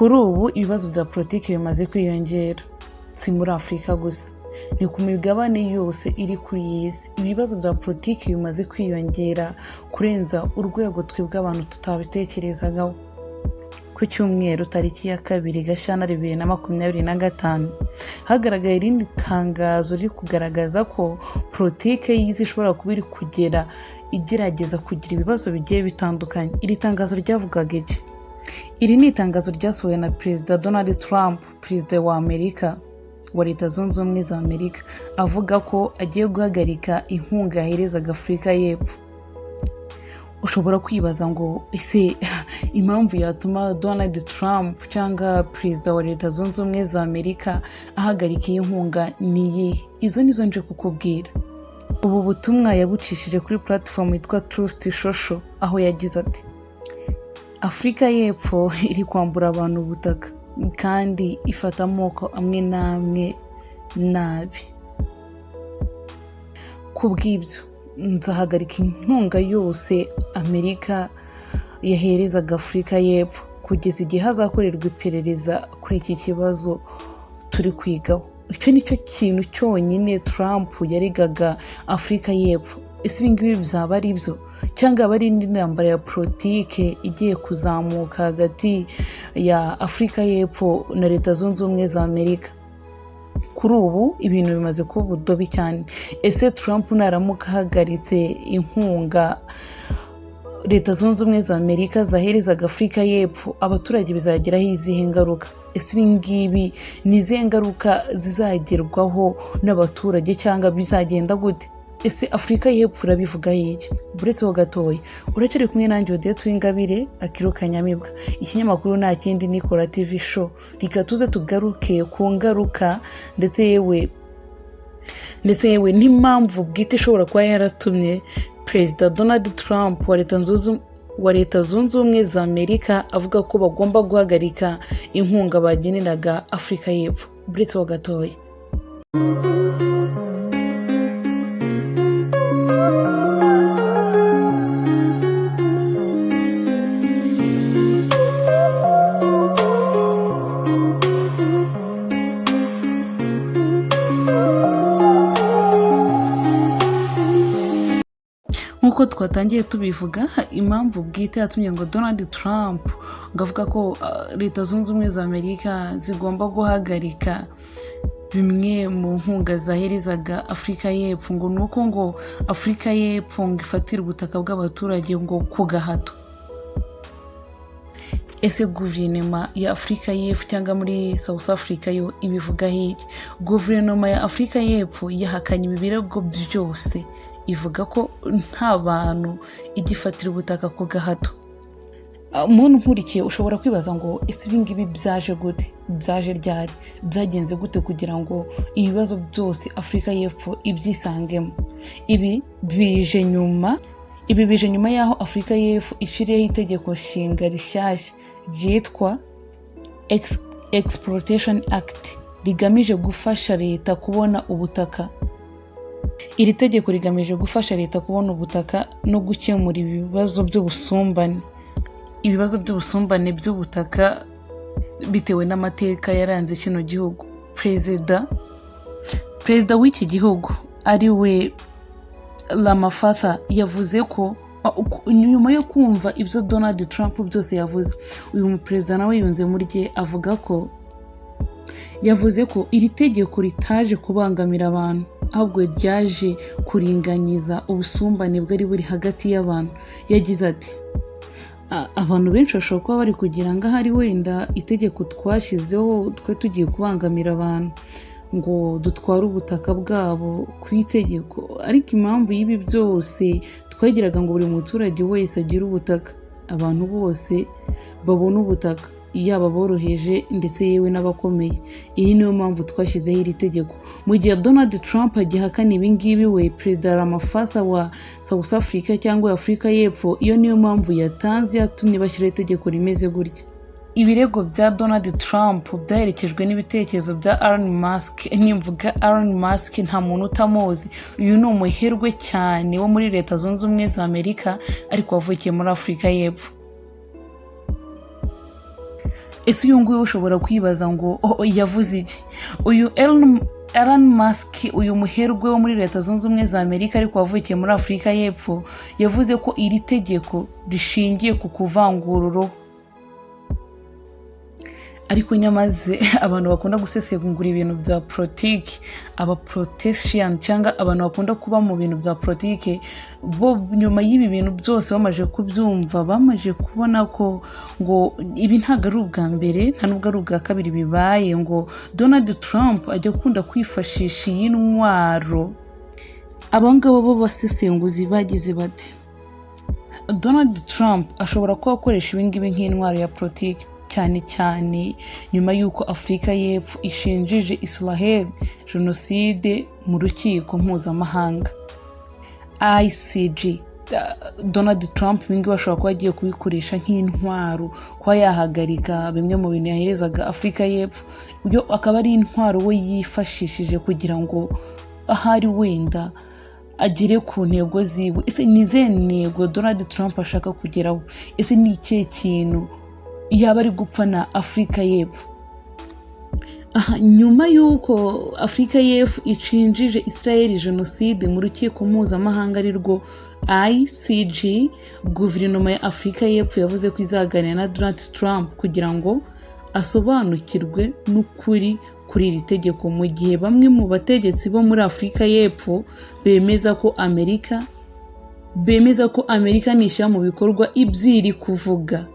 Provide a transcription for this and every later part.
Kuri ubu ibibazo bya politiki bimaze kwiyongera, si muri Afurika gusa, ni ku migabane yose iri kuri iyi si. Ibibazo bya politiki bimaze kwiyongera kurenza urwego twebwe abantu tutabitekerezagaho. Ku cyumweru tariki ya 2 Gashyantare 2025, hagaragaye irindi tangazo riri kugaragaza ko politiki y'isi ishobora kuba iri kugera igerageza kugira ibibazo bigiye bitandukanye. Iri tangazo ryavugaga iki? Iri ni itangazo ryasohowe na Perezida Donald Trump, Perezida wa Amerika, wa Leta Zunze Ubumwe za Amerika, avuga ko agiye guhagarika inkunga yaherezaga Afurika y'Epfo. Ushobora kwibaza ngo ese impamvu yatuma Donald Trump cyangwa Perezida wa Leta Zunze Ubumwe za Amerika ahagarika iyi nkunga ni iyihe? Izo nizo nje kukubwira. Ubu butumwa yabucishije kuri platform yitwa Truth Social, aho yagize ati: "Afurika y'Epfo iri kwambura abantu ubutaka kandi ifata amoko amwe n'amwe nabi. Ku bw'ibyo nzahagarika inkunga yose Amerika yaherezaga Afurika y'Epfo kugeza igihe hazakorerwa iperereza kuri iki kibazo turi kwigaho." Icyo ni cyo kintu cyonyine Trump yaregaga Afurika y'Epfo. Ese ibi ngibi byaba ari byo, cyangwa aba ari indi ntambara ya politike igiye kuzamuka hagati ya Afurika y'Epfo na Leta Zunze Ubumwe za Amerika? Kuri ubu ibintu bimaze kuba ubudobi cyane. Ese Trump naramuka ahagaritse inkunga Leta Zunze Ubumwe za Amerika zaherezaga Afurika y'Epfo, abaturage bizageraho izihe ngaruka? Ese ibi ngibi ni izihe ngaruka zizagerwaho n'abaturage, cyangwa bizagenda gute? Ese Afurika y'Epfo urabivugaho iki? Buretse ho gatoya, uracyari kumwe nanjye Odette Uwingabire Akiru Kanyamibwa. Ikinyamakuru nta kindi ni Kora TV Show. Reka tuze tugaruke ku ngaruka ndetse yewe n'impamvu bwite ishobora kuba yaratumye Perezida Donald Trump wa Leta Zunze Ubumwe za Amerika avuga ko bagomba guhagarika inkunga bageneraga Afurika y'Epfo. Buretse ho gatoya. Nk'uko twatangiye tubivuga, impamvu bwite yatumye ngo Donald Trump ngo avuga ko Leta Zunze Ubumwe za Amerika zigomba guhagarika bimwe mu nkunga zaherezaga Afurika y'Epfo, ngo ni uko ngo Afurika y'Epfo ngo ifatire ubutaka bw'abaturage ngo ku gahato. Ese guverinoma ya Afurika y'Epfo cyangwa muri South Africa yo ibivugaho iki? Guverinoma ya Afurika y'Epfo yahakanye ibi birego byose, ivuga ko nta bantu igifatira ubutaka ku gahato. Muntu nkurikiye, ushobora kwibaza ngo ese ibi ngibi byaje gute, byaje ryari, byagenze gute kugira ngo ibibazo byose Afurika y'Epfo ibyisangemo? Ibi bije nyuma y'aho Afurika y'Epfo ishyiriyeho itegeko nshinga rishyashya ryitwa Expropriation Act, rigamije gufasha leta kubona ubutaka. Iri tegeko rigamije gufasha leta kubona ubutaka no gukemura ibibazo by'ubusumbane by'ubutaka bitewe n'amateka yaranze kino gihugu. Perezida w'iki gihugu ari we Ramaphosa yavuze ko nyuma yo kumva ibyo Donald Trump byose yavuze, uyu muperezida nawe yunze muri rye, avuga ko yavuze ko iri tegeko ritaje kubangamira abantu, ahubwo ryaje kuringaniza ubusumbane bwari buri hagati y'abantu. Yagize ati: "Abantu benshi bashobora kuba bari kugira ngo ahari wenda itegeko twashyizeho twe tugiye kubangamira abantu ngo dutware ubutaka bwabo ku itegeko, ariko impamvu y'ibi byose twagiraga ngo buri muturage wese agire ubutaka, abantu bose babone ubutaka, yaba aboroheje ndetse yewe n'abakomeye. Iyi niyo mpamvu twashyizeho iri tegeko." Mu gihe Donald Trump agihakana ibi ngibi, we Perezida Ramaphosa wa South Africa cyangwa Afurika y'Epfo, iyo niyo mpamvu yatanze yatumye bashyiraho itegeko rimeze gutya. Ibirego bya Donald Trump byaherekejwe n'ibitekerezo bya Elon Musk. Nimvuga Elon Musk, nta muntu utamuzi. Uyu ni umuherwe cyane wo muri Leta Zunze Ubumwe za Amerika, ariko wavukiye muri Afurika y'Epfo. Ese uyu nguyu ushobora kwibaza ngo: "Oh, yavuze iki?" Uyu Elon Musk, uyu muherwe wo muri Leta Zunze Ubumwe za Amerika ariko wavukiye muri Afurika y'Epfo, yavuze ko iri tegeko rishingiye ku kuvangura uruhu. Ariko nyamaze abantu bakunda gusesengura ibintu bya politiki, aba politician cyangwa abantu bakunda kuba mu bintu bya politiki, bo nyuma y'ibi bintu byose bamaze kubyumva, bamaze kubona ko ngo ibi ntabwo ari ubwa mbere, nta nubwo ari ubwa kabiri bibaye, ngo Donald Trump ajya akunda kwifashisha iyi ntwaro. Abo ngabo bo basesenguzi bagize bate: "Donald Trump ashobora kuba akoresha ibingibi nk'intwaro ya politiki, cyane cyane nyuma y'uko Afurika y'Epfo ishinjije Israel jenoside mu rukiko mpuzamahanga ICJ." Donald Trump ibingibi ashobora kuba agiye kubikoresha nk'intwaro, kuba yahagarika bimwe mu bintu yaherezaga Afurika y'Epfo, yo akaba ari intwaro we yifashishije kugira ngo ahari wenda agere ku ntego ziwe. Ese ni izihe ntego Donald Trump ashaka kugeraho? Ese ni ikihe kintu yaba ari gupfa na Afurika y'Epfo? Aha, nyuma y'uko Afurika y'Epfo ishinjije Israel jenoside mu rukiko mpuzamahanga, ari rwo ICJ, guverinoma ya Afurika y'Epfo yavuze ko izaganira na Donald Trump kugira ngo asobanukirwe n'ukuri kuri iri tegeko, mu gihe bamwe mu bategetsi bo muri Afurika y'Epfo bemeza ko Amerika nishyira mu bikorwa ibyo iri kuvuga.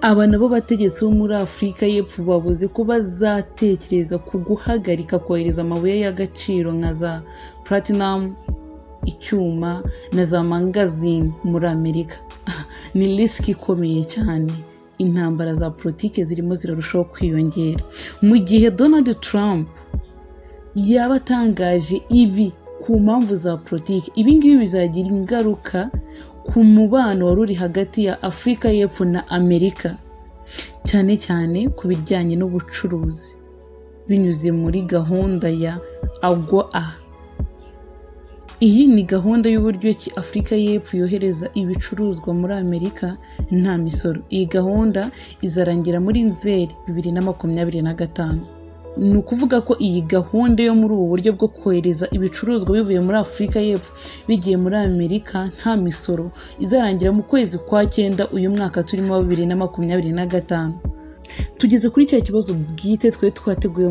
Aba nabo bategetsi bo muri Afurika y'Epfo bavuze ko bazatekereza ku guhagarika kohereza amabuye y'agaciro nka za platinum, icyuma na za manganese muri Amerika. Ni risk ikomeye cyane. Intambara za politiki zirimo zirarushaho kwiyongera. Mu gihe Donald Trump yaba atangaje ibi ku mpamvu za politiki, ibi ngibi bizagira ingaruka ku mubano wari uri hagati ya Afurika y'Epfo na Amerika, cyane cyane ku bijyanye n'ubucuruzi binyuze muri gahunda ya AGOA. Iyi ni gahunda y'uburyo ki Afurika y'Epfo yohereza ibicuruzwa muri Amerika nta misoro. Iyi gahunda izarangira muri Nzeri 2025. Ni ukuvuga ko iyi gahunda yo muri ubu buryo bwo kohereza ibicuruzwa bivuye muri Afurika y'Epfo bigiye muri Amerika nta misoro izarangira mu kwezi kwa cyenda uyu mwaka turimo wa 2025. Tugeze kuri cya kibazo bwite twari twateguye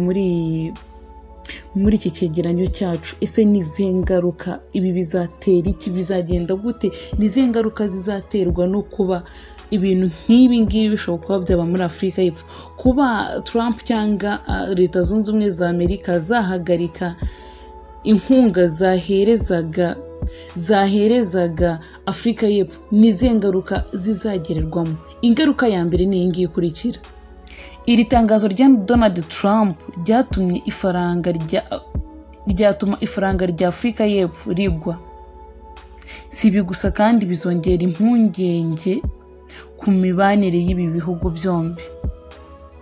muri iki cyegeranyo cyacu. Ese ni izihe ngaruka ibi bizatera? Iki bizagenda gute? Ni izihe ngaruka zizaterwa no kuba ibintu nk'ibi ngibi bishobora kuba byaba muri Afurika y'Epfo, kuba Trump cyangwa Leta Zunze Ubumwe za Amerika zahagarika inkunga zaherezaga Afurika y'Epfo? Ni izihe ngaruka zizagererwamo? Ingaruka ya mbere ni iyi ngiyi ikurikira: iri tangazo rya Donald Trump ryatumye ifaranga rya ryatuma ifaranga rya Afurika y'Epfo rigwa. Si ibi gusa kandi, bizongera impungenge ku mibanire y'ibi bihugu byombi.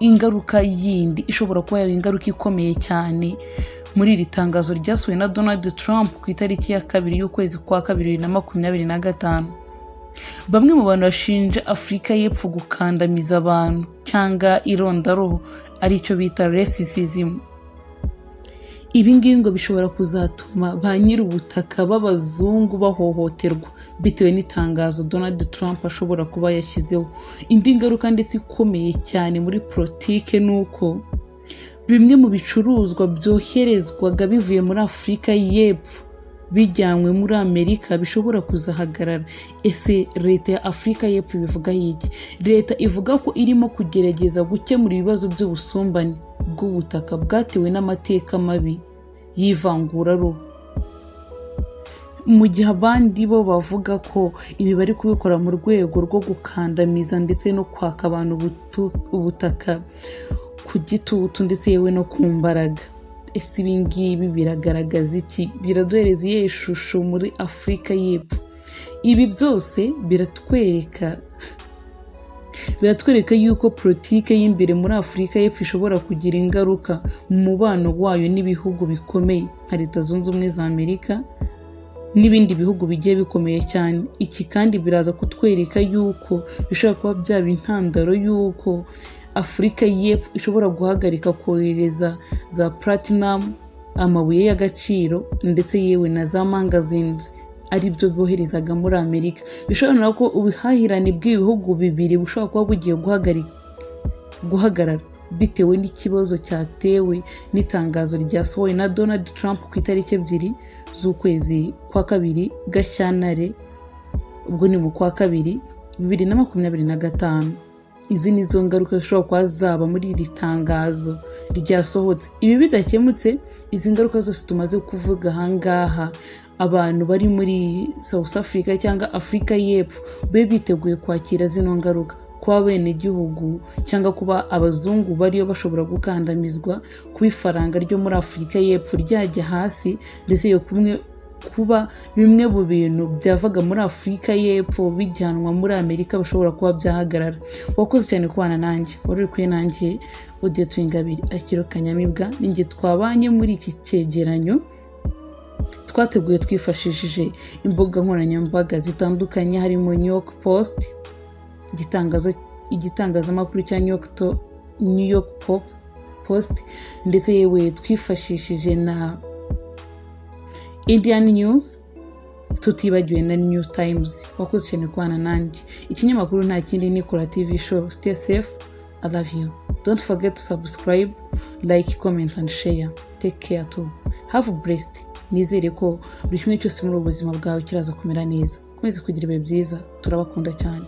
Ingaruka yindi ishobora kuba yaba ingaruka ikomeye cyane muri iri tangazo ryasohowe na Donald Trump ku itariki ya 2 y'ukwezi kwa kabiri 2025, bamwe mu bantu bashinja Afurika y'Epfo gukandamiza abantu cyangwa irondaruhu, aricyo bita racism. Ibi ngibi ngo bishobora kuzatuma ba nyir'ubutaka b'abazungu bahohoterwa bitewe n'itangazo Donald Trump ashobora kuba yashyizeho. Indi ngaruka ndetse ikomeye cyane muri politike ni uko bimwe mu bicuruzwa byoherezwaga bivuye muri Afurika y'Epfo bijyanywe muri Amerika bishobora kuzahagarara. Ese leta ya Afurika y'Epfo ibivugaho iki? Leta ivuga ko irimo kugerageza gukemura ibibazo by'ubusumbane bw'ubutaka bwatewe n'amateka mabi y'ivanguraruhu, mu gihe abandi bo bavuga ko ibi bari kubikora mu rwego rwo gukandamiza ndetse no kwaka abantu ubutaka ku gitutu ndetse yewe no ku mbaraga. Ese ibi ngibi biragaragaza iki? Biraduhereza iyihe shusho muri Afurika y'Epfo? Ibi byose biratwereka yuko politike y'imbere muri Afurika y'Epfo ishobora kugira ingaruka mu mubano wayo n'ibihugu bikomeye nka Leta Zunze Ubumwe za Amerika n'ibindi bihugu bigiye bikomeye cyane. Iki kandi biraza kutwereka yuko bishobora kuba byaba intandaro y'uko Afurika y'Epfo ishobora guhagarika kohereza za platinum, amabuye y'agaciro, ndetse yewe na za manganese, ari byo boherezaga muri Amerika. Bishobora ko ubuhahirane bw'ibihugu bibiri bushobora kuba bugiye guhagarara bitewe n'ikibazo cyatewe n'itangazo ryasohowe na Donald Trump ku itariki 2 z'ukwezi kwa kabiri, Gashyantare, ubwo ni mu kwa kabiri 2025. Izi ni zo ngaruka zishobora kuba zaba muri iri tangazo ryasohotse. Ibi bidakemutse, izi ngaruka zose tumaze kuvuga ahangaha, abantu bari muri South Africa cyangwa Afurika y'Epfo babe biteguye kwakira zino ngaruka: kuba abenegihugu cyangwa kuba abazungu bariyo bashobora gukandamizwa, kuba ifaranga ryo muri Afurika y'Epfo ryajya hasi, ndetse yo kumwe kuba bimwe mu bintu byavaga muri Afurika y'Epfo bijyanwa muri Amerika bishobora kuba byahagarara. Wakoze cyane kubana nanjye. Wari uri kumwe nanjye Odette Ingabire Akiro Kanyamibwa, ninjye twabanye muri iki cyegeranyo twateguye twifashishije imbuga nkoranyambaga zitandukanye, harimo New York Post, igitangazamakuru cya New York Post, ndetse yewe twifashishije na Indian News, tutibagiwe na New Times. Wakoze cyane kubana nanjye. Ikinyamakuru nta kindi ni Kora TV Show. Stay safe, I love you. Don't forget to subscribe, like, comment and share. Take care too, have a blessed. Nizere ko buri kimwe cyose muri ubu buzima bwawe kiraza kumera neza. Ukomeze kugira ibihe byiza, turabakunda cyane.